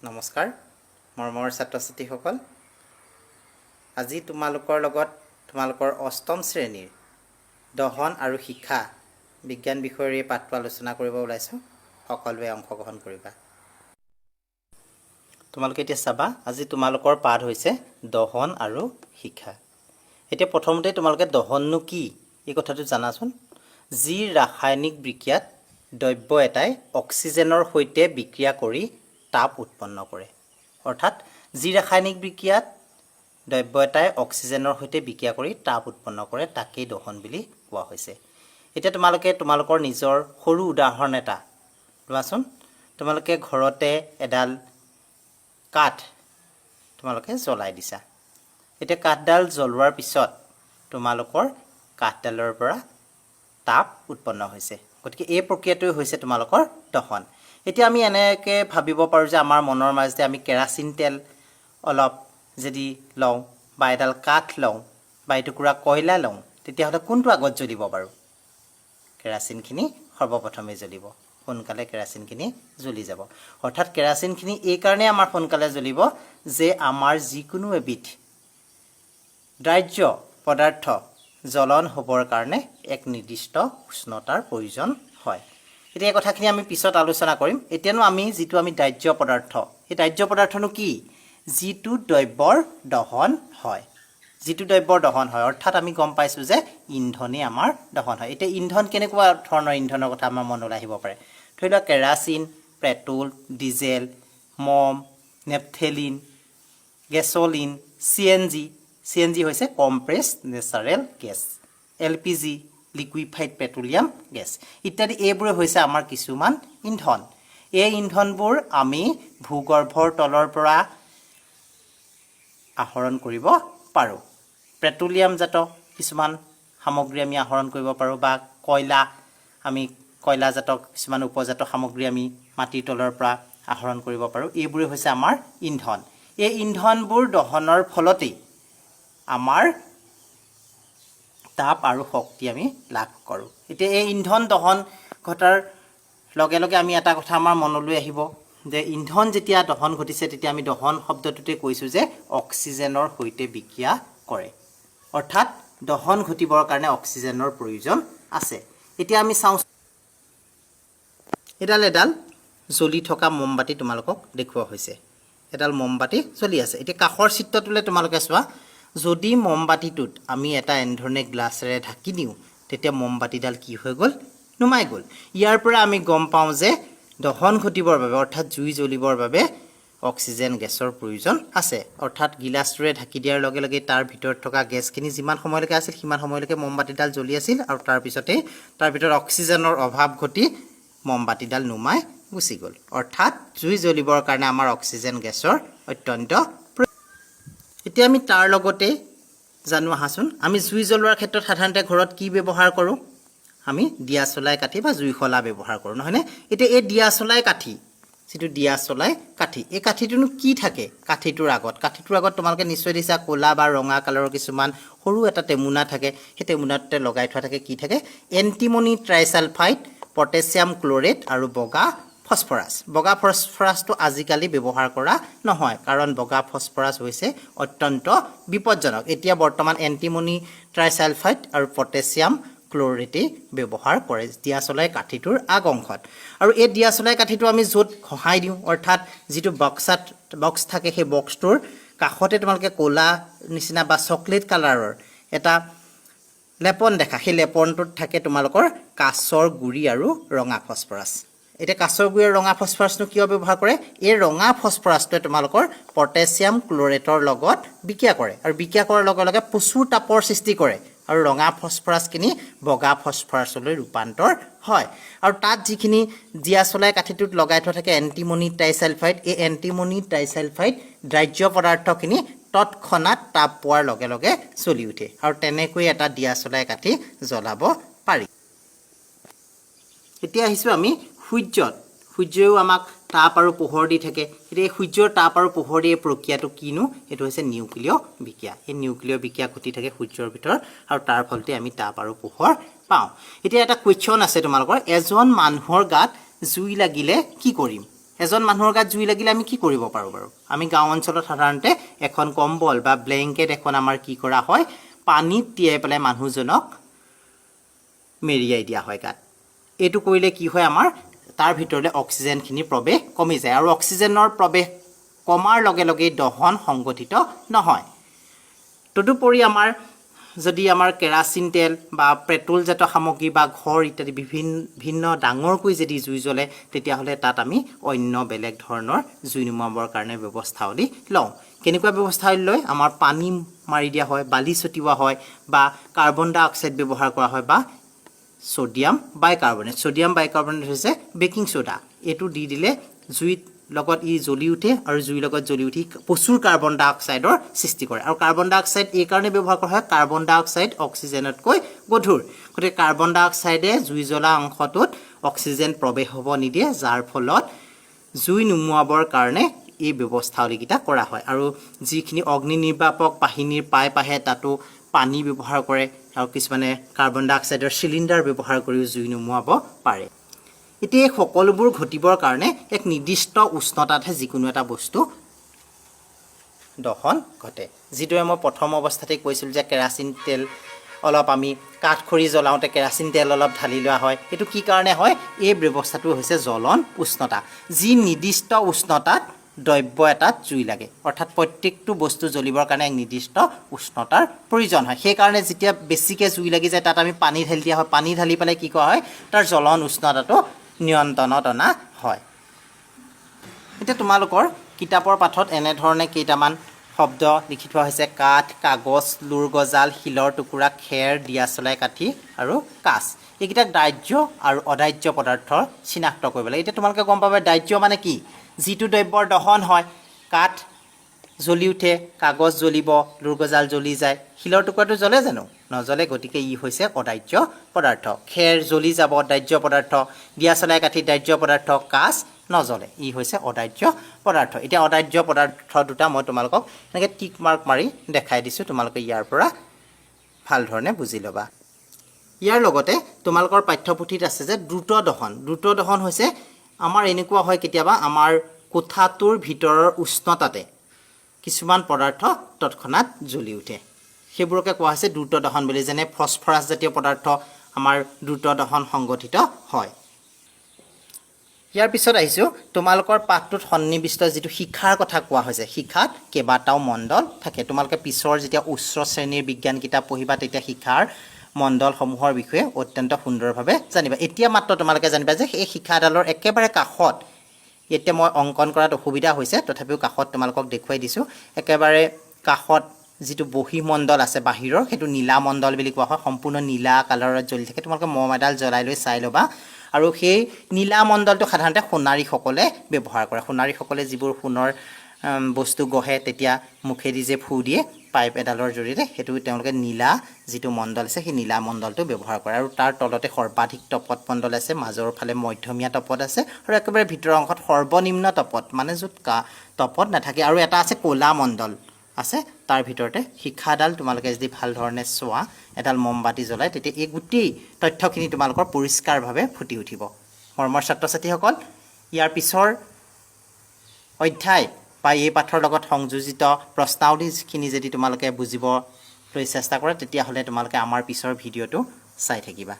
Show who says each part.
Speaker 1: নমস্কাৰ মৰমৰ ছাত্ৰ ছাত্ৰীসকল। আজি তোমালোকৰ লগত তোমালোকৰ অষ্টম শ্ৰেণীৰ দহন আৰু শিখা বিজ্ঞান বিষয়ৰ এই পাঠটো আলোচনা কৰিব ওলাইছোঁ। সকলোৱে অংশগ্ৰহণ কৰিবা। তোমালোকে এতিয়া চাবা, আজি তোমালোকৰ পাঠ হৈছে দহন আৰু শিখা। এতিয়া প্ৰথমতে তোমালোকে দহননো কি, এই কথাটো জানাচোন। যি ৰাসায়নিক বিক্ৰিয়াত দ্ৰব্য এটাই অক্সিজেনৰ সৈতে বিক্ৰিয়া কৰি তাপ উৎপন্ন কৰে, অৰ্থাৎ যি ৰাসায়নিক বিক্ৰিয়াত দ্ৰব্য এটাই অক্সিজেনৰ সৈতে বিক্ৰিয়া কৰি তাপ উৎপন্ন কৰে, তাকেই দহন বুলি কোৱা হৈছে। এতিয়া তোমালোকে তোমালোকৰ নিজৰ সৰু উদাহৰণ এটা লোৱাচোন। তোমালোকে ঘৰতে এডাল কাঠ তোমালোকে জ্বলাই দিছা। এতিয়া কাঠডাল জ্বলোৱাৰ পিছত তোমালোকৰ কাঠডালৰ পৰা তাপ উৎপন্ন হৈছে। গতিকে এই প্ৰক্ৰিয়াটোৱে হৈছে তোমালোকৰ দহন। এতিয়া আমি এনেকৈ ভাবিব পাৰোঁ যে আমাৰ মনৰ মাজতে আমি কেৰাচিন তেল অলপ যদি লওঁ বা এডাল কাঠ লওঁ বা এটুকুৰা কয়লা লওঁ, তেতিয়াহ'লে কোনটো আগত জ্বলিব বাৰু? কেৰাচিনখিনি সৰ্বপ্ৰথমে জ্বলিব। সোনকালে কেৰাচিনখিনি জ্বলি যাব। অৰ্থাৎ কেৰাচিনখিনি এইকাৰণেই আমাৰ সোনকালে জ্বলিব যে আমাৰ যিকোনো এবিধ দ্ৰাব্য পদাৰ্থ জ্বলন হ'বৰ কাৰণে এক নিৰ্দিষ্ট উষ্ণতাৰ প্ৰয়োজন হয়। এতিয়া এই কথাখিনি আমি পিছত আলোচনা কৰিম। এতিয়ানো আমি যিটো আমি দ্ৰাব্য পদাৰ্থ, সেই দ্ৰাব্য পদাৰ্থনো কি? যিটো দ্ৰব্যৰ দহন হয়, যিটো দ্ৰব্যৰ দহন হয়। অৰ্থাৎ আমি গম পাইছোঁ যে ইন্ধনেই আমাৰ দহন হয়। এতিয়া ইন্ধন কেনেকুৱা ধৰণৰ ইন্ধনৰ কথা আমাৰ মনলৈ আহিব পাৰে? ধৰি লোৱা কেৰাচিন, পেট্ৰল, ডিজেল, মম, নেপথেলিন, গেছলিন, CNG. CNG হৈছে compress natural gas, LPG, liquefied petroleum gas ইত্যাদি। এইবোৰে হৈছে আমাৰ কিছুমান ইন্ধন। এই ইন্ধনবোৰ আমি ভূগৰ্ভৰ তলৰ পৰা আহৰণ কৰিব পাৰোঁ। পেট্ৰলিয়ামজাত কিছুমান সামগ্ৰী আমি আহৰণ কৰিব পাৰোঁ বা কয়লা, আমি কয়লাজাত কিছুমান উপজাত সামগ্ৰী আমি মাটিৰ তলৰ পৰা আহৰণ কৰিব পাৰোঁ। এইবোৰেই হৈছে আমাৰ ইন্ধন। এই ইন্ধনবোৰ দহনৰ ফলতেই আমাৰ তাপ আৰু শক্তি আমি লাভ কৰোঁ। এতিয়া এই ইন্ধন দহন ঘটাৰ লগে লগে আমি এটা কথা আমাৰ মনলৈ আহিব যে ইন্ধন যেতিয়া দহন ঘটিছে, তেতিয়া আমি দহন শব্দটোতে কৈছোঁ যে অক্সিজেনৰ সৈতে বিক্ৰিয়া কৰে। অৰ্থাৎ দহন ঘটিবৰ কাৰণে অক্সিজেনৰ প্ৰয়োজন আছে। এতিয়া আমি চাওঁ, এডাল এডাল জ্বলি থকা মমবাতি তোমালোকক দেখুওৱা হৈছে। এডাল মমবাতি জ্বলি আছে। এতিয়া কাষৰ চিত্ৰটোলৈ তোমালোকে চোৱা। যদি মমবাতিটোত আমি এটা এনেধৰণে গ্লাছেৰে ঢাকি দিওঁ, তেতিয়া মমবাতিডাল কি হৈ গ'ল? নুমাই গ'ল। ইয়াৰ পৰা আমি গম পাওঁ যে দহন ঘটিবৰ বাবে, অৰ্থাৎ জুই জ্বলিবৰ বাবে অক্সিজেন গেছৰ প্ৰয়োজন আছে। অৰ্থাৎ গিলাচটোৰে ঢাকি দিয়াৰ লগে লগে তাৰ ভিতৰত থকা গেছখিনি যিমান সময়লৈকে আছিল, সিমান সময়লৈকে মমবাতিডাল জ্বলি আছিল আৰু তাৰপিছতেই তাৰ ভিতৰত অক্সিজেনৰ অভাৱ ঘটি মমবাতিডাল নুমাই গুচি গ'ল। অৰ্থাৎ জুই জ্বলিবৰ কাৰণে আমাৰ অক্সিজেন গেছৰ অত্যন্ত প্ৰয়োজন। এতিয়া আমি তাৰ লগতে জানো আহাচোন, আমি জুই জ্বলোৱাৰ ক্ষেত্ৰত সাধাৰণতে ঘৰত কি ব্যৱহাৰ কৰোঁ? আমি দিয়াচলাই কাঠি বা জুইশলা ব্যৱহাৰ কৰোঁ, নহয়নে? এতিয়া এই দিয়াচলাই কাঠি, যিটো দিয়াচলাই কাঠি, এই কাঠিটোনো কি থাকে কাঠিটোৰ আগত? কাঠিটোৰ আগত তোমালোকে নিশ্চয় দেখিছা, ক'লা বা ৰঙা কালাৰৰ কিছুমান সৰু এটা টেমুনা থাকে। সেই টেমুনাটোতে লগাই থোৱা থাকে, কি থাকে? এণ্টিমনি ট্ৰাইছালফাইড, পটেছিয়াম ক্ল'ৰেট আৰু বগা ফচফৰাছ। বগা ফচফৰাছটো আজিকালি ব্যৱহাৰ কৰা নহয়, কাৰণ বগা ফচফৰাছ হৈছে অত্যন্ত বিপদজনক। এতিয়া বৰ্তমান এণ্টিমনি ট্ৰাইছালফাইড আৰু পটেছিয়াম ক্ল'ৰেটেই ব্যৱহাৰ কৰে দিয়াচলাই কাঠিটোৰ আগ অংশত। আৰু এই দিয়াচলাই কাঠিটো আমি য'ত ঘঁহাই দিওঁ, অৰ্থাৎ যিটো বক্স থাকে, সেই বক্সটোৰ কাষতে তোমালোকে ক'লা নিচিনা বা চকলেট কালাৰৰ এটা লেপন দেখা, সেই লেপনটোত থাকে তোমালোকৰ কাঁচৰ গুড়ি আৰু ৰঙা ফচফৰাছ। এতিয়া কাঁচৰ গুড়ি আৰু ৰঙা ফচফৰাছনো কিয় ব্যৱহাৰ কৰে? এই ৰঙা ফচফৰাছটোৱে তোমালোকৰ পটেছিয়াম ক্ল'ৰেটৰ লগত বিক্ৰিয়া কৰে আৰু বিক্ৰিয়া কৰাৰ লগে লগে প্ৰচুৰ তাপৰ সৃষ্টি কৰে আৰু ৰঙা ফচফৰাছখিনি বগা ফচফৰাছলৈ ৰূপান্তৰ হয়। আৰু তাত যিখিনি দিয়াচলাই কাঠিটোত লগাই থোৱা থাকে এণ্টিমনি ট্ৰাইছালফাইড, এই এণ্টিমনি ট্ৰাইছালফাইড দ্ৰাব্য পদাৰ্থখিনি তৎক্ষণাত তাপ পোৱাৰ লগে লগে জ্বলি উঠে আৰু তেনেকৈ এটা দিয়াচলাই কাঠি জ্বলাব পাৰি। এতিয়া আহিছোঁ আমি সূৰ্যত। সূৰ্যইও আমাক তাপ আৰু পোহৰ দি থাকে। এতিয়া এই সূৰ্যৰ তাপ আৰু পোহৰ দিয়ে প্ৰক্ৰিয়াটো কিনো? সেইটো হৈছে নিউক্লিয় বিক্ৰিয়া। এই নিউক্লিয় বিক্ৰিয়া ঘটি থাকে সূৰ্যৰ ভিতৰত আৰু তাৰ ফলতে আমি তাপ আৰু পোহৰ পাওঁ। এতিয়া এটা কুৱেশ্যন আছে তোমালোকৰ, এজন মানুহৰ গাত জুই লাগিলে কি কৰিম? এজন মানুহৰ গাত জুই লাগিলে আমি কি কৰিব পাৰোঁ বাৰু? আমি গাঁও অঞ্চলত সাধাৰণতে এখন কম্বল বা ব্লেংকেট এখন আমাৰ কি কৰা হয়, পানীত তিয়াই পেলাই মানুহজনক মেৰিয়াই দিয়া হয় গাত। এইটো কৰিলে কি হয়, আমাৰ তাৰ ভিতৰলৈ অক্সিজেনখিনি প্ৰৱেশ কমি যায় আৰু অক্সিজেনৰ প্ৰৱেশ কমাৰ লগে লগেই দহন সংগঠিত নহয়। তদুপৰি আমাৰ যদি আমাৰ কেৰাচিন তেল বা পেট্ৰলজাত সামগ্ৰী বা ঘৰ ইত্যাদি বিভিন্ন ভিন্ন ডাঙৰকৈ যদি জুই জ্বলে, তেতিয়াহ'লে তাত আমি অন্য বেলেগ ধৰণৰ জুই নুমুৱাবৰ কাৰণে ব্যৱস্থাৱলী লওঁ। কেনেকুৱা ব্যৱস্থাৱলী লৈ? আমাৰ পানী মাৰি দিয়া হয়, বালি ছটিওৱা হয় বা কাৰ্বন ডাই অক্সাইড ব্যৱহাৰ কৰা হয় বা ছ'ডিয়াম বাইকাৰ্বনেট। ছ'ডিয়াম বাইকাৰ্বনেট হৈছে বেকিং চ'ডা। এইটো দি দিলে জুইত লগত ই জ্বলি উঠে আৰু জুইৰ লগত জ্বলি উঠি প্ৰচুৰ কাৰ্বন ডাই অক্সাইডৰ সৃষ্টি কৰে। আৰু কাৰ্বন ডাই অক্সাইড এই কাৰণে ব্যৱহাৰ কৰা হয়, কাৰ্বন ডাই অক্সাইড অক্সিজেনতকৈ গধুৰ। গতিকে কাৰ্বন ডাই অক্সাইডে জুই জ্বলা অংশটোত অক্সিজেন প্ৰৱেশ হ'ব নিদিয়ে, যাৰ ফলত জুই নুমুৱাবৰ কাৰণে এই ব্যৱস্থাৱলীকেইটা কৰা হয়। আৰু যিখিনি অগ্নি নিৰ্বাপক বাহিনীৰ পাইপ আহে, তাতো পানী ব্যৱহাৰ কৰে আৰু কিছুমানে কাৰ্বন ডাই অক্সাইডৰ চিলিণ্ডাৰ ব্যৱহাৰ কৰিও জুই নুমুৱাব পাৰে। এতিয়া এই সকলোবোৰ ঘটিবৰ কাৰণে এক নিৰ্দিষ্ট উষ্ণতাতহে যিকোনো এটা বস্তু দহন ঘটে। যিদৰে মই প্ৰথম অৱস্থাতেই কৈছিলোঁ যে কেৰাচিন তেল অলপ আমি কাঠ খৰি জ্বলাওঁতে কেৰাচিন তেল অলপ ঢালি লোৱা হয়, এইটো কি কাৰণে হয়? এই ব্যৱস্থাটো হৈছে জ্বলন উষ্ণতা, যি নিৰ্দিষ্ট উষ্ণতাত দ্ৰব্য এটাত জুই লাগে। অৰ্থাৎ প্ৰত্যেকটো বস্তু জ্বলিবৰ কাৰণে এক নিৰ্দিষ্ট উষ্ণতাৰ প্ৰয়োজন হয়। সেইকাৰণে যেতিয়া বেছিকৈ জুই লাগি যায়, তাত আমি পানী ঢালি দিয়া হয়। পানী ঢালি পেলাই কি কৰা হয়? তাৰ জ্বলন উষ্ণতাটো নিয়ন্ত্ৰণত অনা হয়। এতিয়া তোমালোকৰ কিতাপৰ পাঠত এনেধৰণে কেইটামান শব্দ লিখি থোৱা হৈছে: কাঠ, কাগজ, লোৰ গজাল, শিলৰ টুকুৰা, খেৰ, দিয়াচলাই কাঠি আৰু কাঁচ। এইকেইটাক দাহ্য আৰু অদাহ্য পদাৰ্থ চিনাক্ত কৰিব লাগে। এতিয়া তোমালোকে গম পাবা দাহ্য মানে কি? যিটো দ্ৰব্যৰ দহন হয়। কাঠ জ্বলি উঠে, কাগজ জ্বলিব, লোৰ গজাল জ্বলি যায়। শিলৰ টুকুৰাটো জ্বলে জানো? নজ্বলে। গতিকে ই হৈছে অদাহ্য পদাৰ্থ। খেৰ জ্বলি যাব, দাহ্য পদাৰ্থ। দিয়াচলাই কাঠি দাহ্য পদাৰ্থ। কাঁচ নজ্বলে, ই হৈছে অদাহ্য পদাৰ্থ। এতিয়া অদাহ্য পদাৰ্থ দুটা মই তোমালোকক এনেকৈ টিক মাৰ্ক মাৰি দেখাই দিছোঁ, তোমালোকে ইয়াৰ পৰা ভাল ধৰণে বুজি ল'বা। ইয়াৰ লগতে তোমালোকৰ পাঠ্যপুথিত আছে যে দ্ৰুত দহন। দ্ৰুত দহন হৈছে আমাৰ এনেকুৱা হয়, কেতিয়াবা আমাৰ কোঠাটোৰ ভিতৰৰ উষ্ণতাতে কিছুমান পদাৰ্থ তৎক্ষণাত জ্বলি উঠে। সেইবোৰকে কোৱা হৈছে দ্ৰুত দহন বুলি। যেনে ফছফৰাছ জাতীয় পদাৰ্থ আমাৰ দ্ৰুত দহন সংগঠিত হয়। ইয়াৰ পিছত আহিছোঁ তোমালোকৰ পাঠটোত সন্নিৱিষ্ট যিটো শিখাৰ কথা কোৱা হৈছে। শিখাত কেইবাটাও মণ্ডল থাকে। তোমালোকে পিছৰ যেতিয়া উচ্চ শ্ৰেণীৰ বিজ্ঞান কিতাপ পঢ়িবা, তেতিয়া শিখাৰ মণ্ডলসমূহৰ বিষয়ে অত্যন্ত সুন্দৰভাৱে জানিবা। এতিয়া মাত্ৰ তোমালোকে জানিবা যে এই শিখাডালৰ একেবাৰে কাষত, এতিয়া মই অংকন কৰাত অসুবিধা হৈছে, তথাপিও কাষত তোমালোকক দেখুৱাই দিছোঁ। একেবাৰে কাষত যিটো বহিমণ্ডল আছে বাহিৰৰ, সেইটো নীলা মণ্ডল বুলি কোৱা হয়। সম্পূৰ্ণ নীলা কালাৰত জ্বলি থাকে। তোমালোকে মম এডাল জ্বলাই লৈ চাই ল'বা। আৰু সেই নীলা মণ্ডলটো সাধাৰণতে সোণাৰীসকলে ব্যৱহাৰ কৰে। সোণাৰীসকলে যিবোৰ সোণৰ বস্তু গঢ়ে, তেতিয়া মুখেদি যে ফু দিয়ে পাইপ এডালৰ জৰিয়তে, সেইটো তেওঁলোকে নীলা যিটো মণ্ডল আছে, সেই নীলা মণ্ডলটো ব্যৱহাৰ কৰে। আৰু তাৰ তলতে সৰ্বাধিক তপত মণ্ডল আছে, মাজৰ ফালে মধ্যমীয়া তপত আছে আৰু একেবাৰে ভিতৰৰ অংশত সৰ্বনিম্ন তপত, মানে য'ত তপত নাথাকে। আৰু এটা আছে ক'লা মণ্ডল আছে। তাৰ ভিতৰতে শিখাডাল তোমালোকে যদি ভাল ধৰণে চোৱা, এডাল মমবাতি জ্বলাই, তেতিয়া এই গোটেই তথ্যখিনি তোমালোকৰ পৰিষ্কাৰভাৱে ফুটি উঠিব। মৰমৰ ছাত্ৰ ছাত্ৰীসকল, ইয়াৰ পিছৰ অধ্যায় বা এই পাঠৰ লগত সংযোজিত প্ৰশ্নাৱলীখিনি যদি তোমালোকে বুজিবলৈ চেষ্টা কৰা, তেতিয়াহ'লে তোমালোকে আমাৰ পিছৰ ভিডিঅ'টো চাই থাকিবা।